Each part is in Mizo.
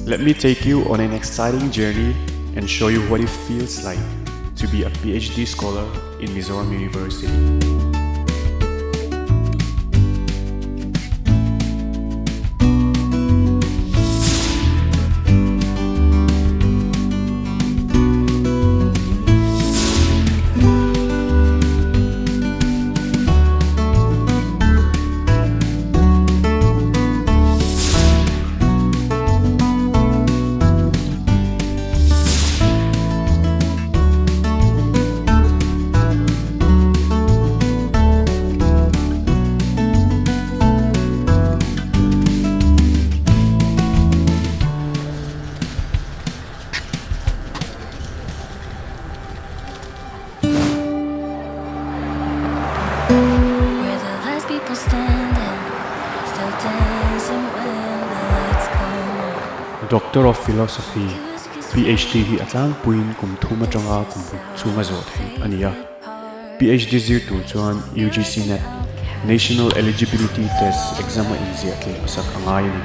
Let me take you on an exciting journey and show you what it feels like to be a PhD scholar in Mizoram University. Doctor of Philosophy, PhD, hi a tlangpuiin kum thum atanga kum ruk chhunga zawh theih a ni a. PhD zir tur chuan UGC net, National Eligibility Test, exam a inziah tleh hmasak a ngai a ni.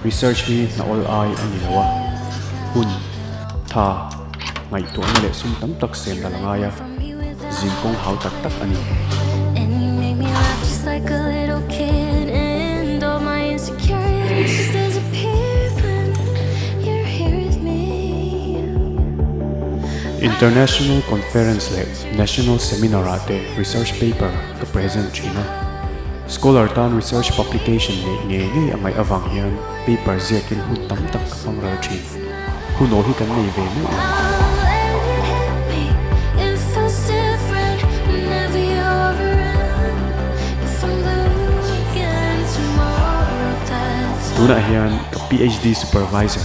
Research hi hna awl ai a ni lo a, hun, tha, ngaihtuahna leh sum tam tak sem ral a ngai a, zin kawng hau tak tak a ni. International Conference leh National Seminar ah te research paper ka present thin a. Scholar tan research publication neih ngei ngei a ngaih avang hian paper ziakin hun tam tak ka hmang ral thin. Hun aw hi kan nei ve meuh lo. Tunah hian ka PhD supervisor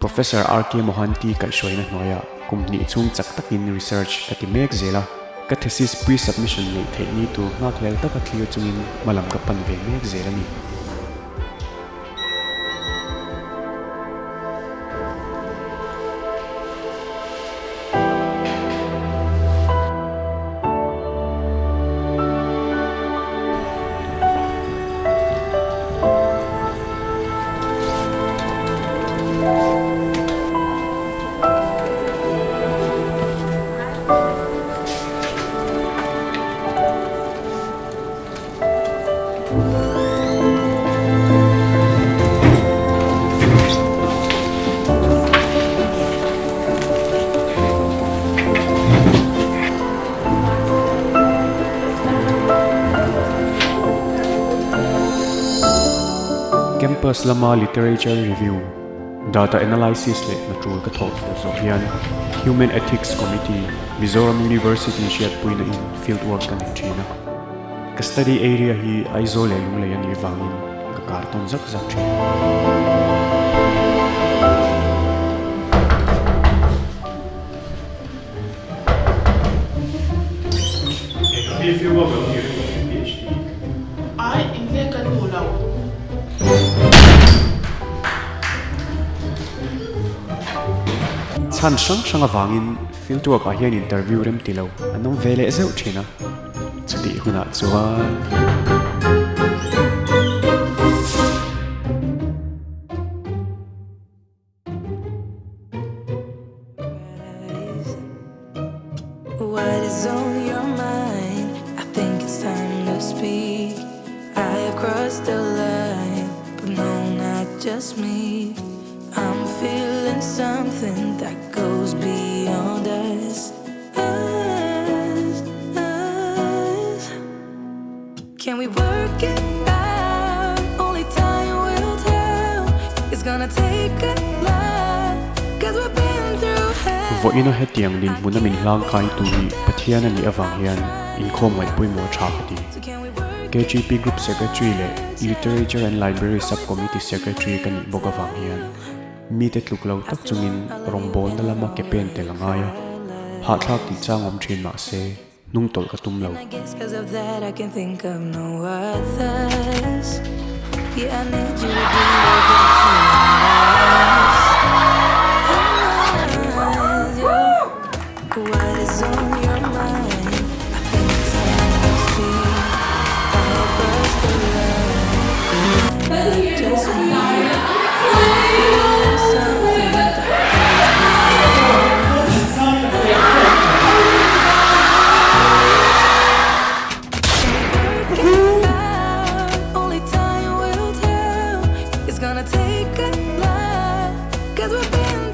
Professor RK Mohanty kaihhruaina hnuaiah kum hnih chhung chak takin research ka ti mek zel a. Ka thesis pre-submission neih theih ni tur nghakhlel taka thlir chungin hmalam ka pan ve mek zel a ni. Campus lama literature review, data analysis leh hna tul ka thawh tur zawh hian Human Ethics Committee, Mizoram University hriatpuina in field work ka nei thin a. Ka study area hi Aizawl leh Lunglei a nih vangin ka kar tawn zak zak thin. Ai, eng nge ka duh loh? Chhan hrang hrang avangin field work ah hian interview rem ti lo an awm ve leh zeuh thin a. Chutih hunah chuan. Vawiina hetiang dinhmuna min hlangkai tu hi Pathian a nih avang hian inkhawm ngaih pawimawh tha ka ti. KGP Group Secretary leh Literature and Library Sub-Committee Secretary ka nih bawk avang hian mite tluk lo tak chungin rawngbawlna lama ke pen tel a ngai a, hahthlak tih chang awm thin mah se hnung tawlh ka tum lo.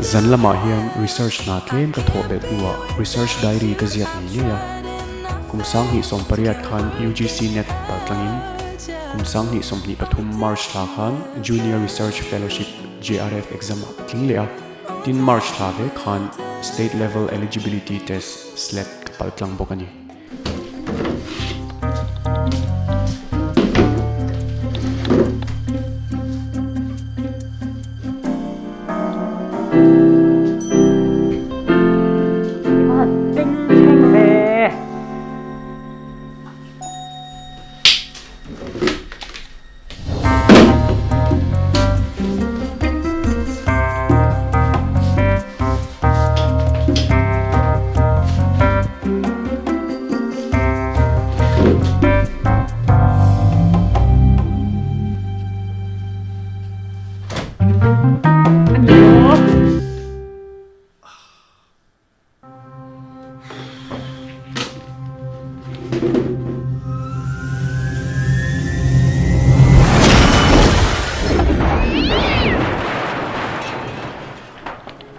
Zan lamah hian research hna tlem ka thawh belh hnuah research diary ka ziak ngei ngei a. Kum 2018 khan UGC net paltlangin kum 2023 March thla khan Junior Research Fellowship, JRF, exam ah ka tling leh a. Tin March thla vek khan State Level Eligibility Test, SLET, ka paltlang bawk a ni.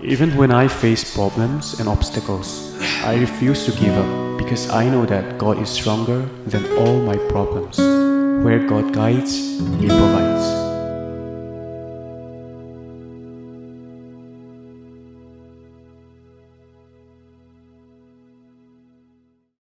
Even when I face problems and obstacles, I refuse to give up because I know that God is stronger than all my problems. Where God guides, He provides.